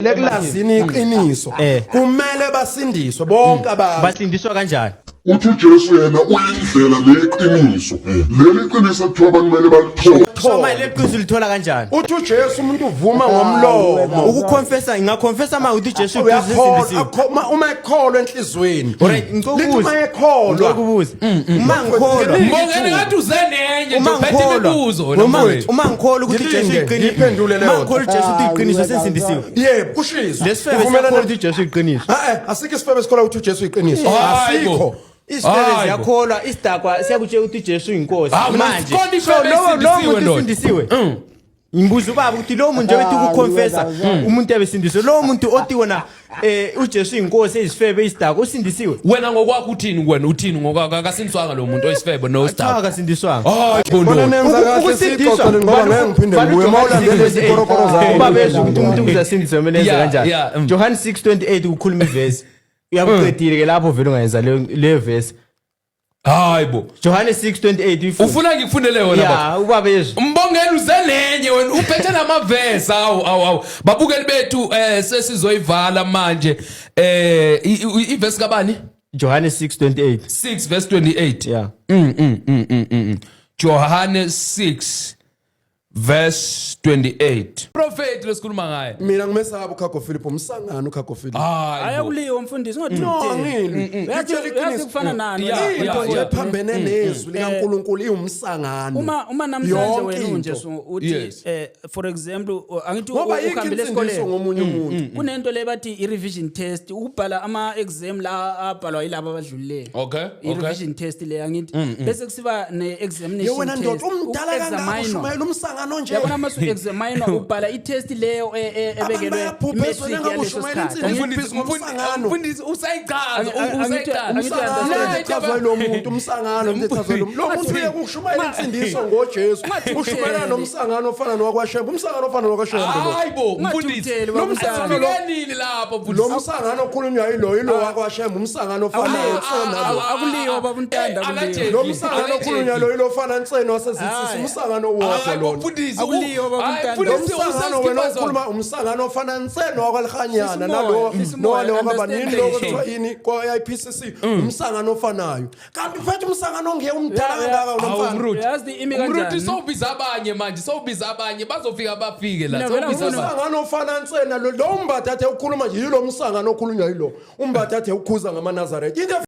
Lekulazini iqiniso. Kumele basindiswe bonke abantu. Basindiswa kanjani? Uthi uJesu yena uyindlela neqiniso. Leli qiniso kuthiwa abantu kumele balithole. So manje leqiniso ulithola kanjani? Uthi uJesu umuntu uvuma ngomlomo. Ukuconfessa, ngingaconfessa uma ukuthi uJesu Uyakholwa, usindisiwe. uma ekholwa enhlizweni. Alright, ngicela Lithi ukubuza. uma ekholwa. Ngicela ukubuza. Uma ngikholwa, Mbongeni ngathi uze nenye nje uma uphethe ngikholwa, imibuzo wena uma mfowethu. uma ngikholwa ukuthi uJesu Ngilinde, uyiqiniso. ngiyiphendule leyo Uma ngikholwa uJesu uthi uyiqiniso sesindisiwe. Yebo, kushizo. Lesifebe Uvumelana- siyakholwa ukuthi uJesu uyiqiniso. Eh, asikho isifebe sikholwa ukuthi uJesu uyiqiniso. Hayi bo. Asikho. Isifebe Hayi bo. siyakholwa, isidakwa siyakutshela ukuthi uJesu uyinkosi. Hawu, Manje, sikhona so isifebe lowo lowo esindisiwe, muntu ndoda. usindisiwe. Ngibuza ubaba ukuthi lowo muntu njengoba ethi ukuconfessa umuntu abesindisiwe. Lowo muntu othi wona uJesu uyinkosi eyisifebe isidakwa usindisiwe. Wena ngokwakho uthini, wena uthini ngokwakho? Akasindiswanga lo muntu oyisifebe Cha, nosidakwa. akasindiswanga. Hayi bo Bona ndoda. nenza kahle sixoxele ngoba ngeke ngiphinde ngibuye uma ulandela izikorokoro zawo. Uba bezwe ukuthi umuntu ukuze asindiswe kumele enze kanjani. John 6:28 ukukhuluma ivesi. Uyakuqedile ke lapho vele ungayenza leyo vesi. Hayi bo. John 6:28 uyifunde. Ufuna ngikufundele yona baba? Ya, ubaba yezwe. Mbongeni uze nenye wena uphethe namavesi. Awu awu awu. Babukeli bethu, sesizoyivala manje. Ivesi kabani? John 6:28. 6 verse 28. Yeah. Johannes 6 verse 28. Prophet lesikhuluma ngaye. Mina ngimesaba uKhago Philip, umsangano uKhago Philip. Hayi bo. Ayakuliwa mfundisi, ungathi No, utheni. angilwi. Ngitshela Uyazi iqiniso. kufana nani? Into nje ephambene nezwi likaNkulunkulu iwumsangano. Uma namhlanje Yonke wena into. unje, so uthi for example, angithi Ngoba ayikho ukhambile insindiso esikoleni. ngomunye umuntu. Kunento le bathi i-revision test, ukubhala ama-exam la abhalwa yilabo abadlulileyo. I-revision test le, angithi bese kusiba ne-examination Ye wena ndoda, test, umdala kangaka uku-examine. ushumayela umsangano nje. Yabona, uma su-examine ubhala i-test leyo Abantu ebekelwe bayaphupha i-matric ezweni engabe yaleso ushumayela sikhathi. insindiso. Mfundisi, Ngomsangano. mfundisi usayichaza, usayichaza. Umsangano La, into echazwa yilo muntu, umsangano into echazwa yilo muntu. Lo muntu uye kushumayela insindiso ngoJesu. Ushumayela nomsangano ofana nowakwaShembe, umsangano ofana nowakwaShembe lo. Hayi bo, mfundisi. Ungathukutheli, Lo msangano baba. nini lapho Lo mfundisi? msangano okhulunywa yilo, yilo wakwaShembe, umsangano ofana nalo. Akuliwa, baba uNtanda, akuliwa. Allegedly. Lo msangano okhulunywa lo, yilo ofana nseni wasezisisi, Hayi. umsangano wodwa Hayi bo lona. mfundisi. Akuliwa, baba Hayi, uNtanda. Lo mfundisi, msangano wena usesikhipha okhuluma umsangano ofana nseni wakwalihanyana Sisimoya, nalo sisimoya, nowale wakwabanini lo understand. kuthiwa yini kwa-IPCC, umsangano ofanayo. Kanti mfethu umsangano ongiye umdala kangaka Hawu, unomfana. Mruti. Uyazi imi Mruti, kanjani? sowubiza abanye manje, sowubiza abanye bazofika bafike la. Mina vele Sowubiza angifuni- abanye. Umsangano ofana nsena lo, lo umbathathe ukhuluma nje yilo msangano okhulunywa yilo. Umbathathe ukhuza ngamaNazaretha. Into